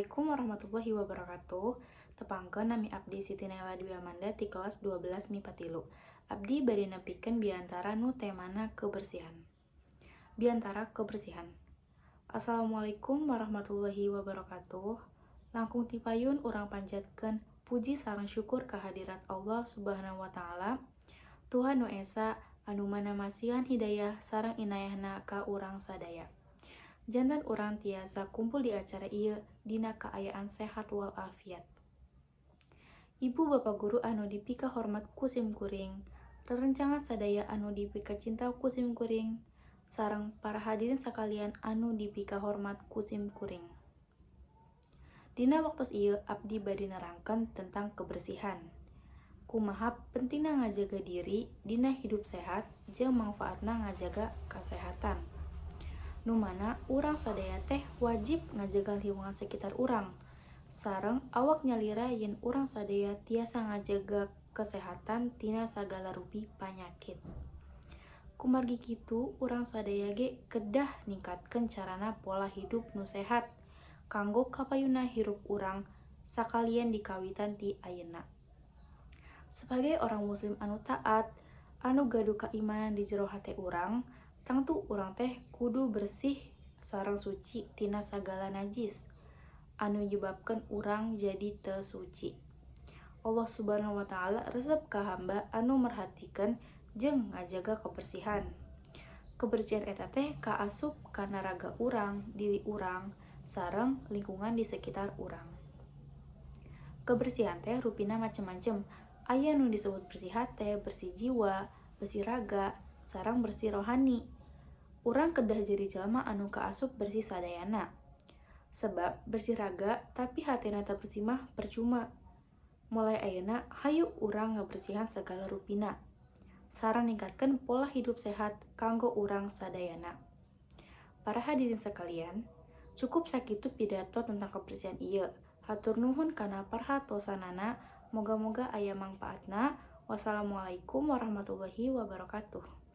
Assalamualaikum warahmatullahi wabarakatuh. Tepangkeun, nami abdi Siti Naila Dwi Amanda ti kelas 12 MIPA 3. Abdi bade nepikeun biantara nu temana kebersihan. Biantara kebersihan. Assalamualaikum warahmatullahi wabarakatuh. Langkung ti payun urang panjatkeun puji sareng syukur kehadirat Allah Subhanahu wa Ta'ala, Tuhan Nu Esa, anu mana masihan hidayah sareng inayahna ka urang sadaya. Janten urang tiasa kumpul di acara ieu dina kaayaan sehat walafiat. Ibu bapak guru anu dipika hormat ku sim kuring, rerencangan sadaya anu dipika cinta ku sim kuring, sareng para hadirin sakalian anu dipika hormat ku sim kuring. Dina waktos ieu abdi bade nerangkeun tentang kebersihan. Kumaha pentingna ngajaga diri dina hidup sehat jeung mangfaatna ngajaga kasehatan. Nu mana urang sadaya teh wajib ngajaga lingkungan sekitar urang sareng awak nyalira yen urang sadaya tiasa ngajaga kesehatan tina sagala rupi panyakit. Kumargi kitu, urang sadaya ge kedah ningkatkeun carana pola hidup nu sehat kanggo kapayunna hirup urang sakalian dikawitan ti ayeuna. Sebagai orang muslim anu taat, anu gaduh kaimanan di jero hate urang, tangtu urang teh kudu bersih sareng suci tina sagala najis anu nyebabkeun urang jadi teu suci. Allah Subhanahu wa Ta'ala resep ka hamba anu merhatikeun jeung ngajaga kebersihan. Kebersihan eta teh kaasup kana raga urang, diri urang, sareng lingkungan di sekitar urang. Kebersihan teh rupina macem-macem. Aya nu disebut bersih hate, bersih jiwa, bersih raga, sareng bersih rohani. Urang kedah jadi jalma anu kaasup bersih sadayana. Sebab bersih raga tapi hatena teu bersih mah percuma. Mulai ayeuna, hayu urang ngabersihan sagala rupina sareng ningkatkeun pola hidup sehat kanggo urang sadayana. Para hadirin sekalian, cukup sakitu pidato tentang kebersihan ieu. Hatur nuhun kana perhatosanana, moga-moga aya mangpaatna. Wassalamualaikum warahmatullahi wabarakatuh.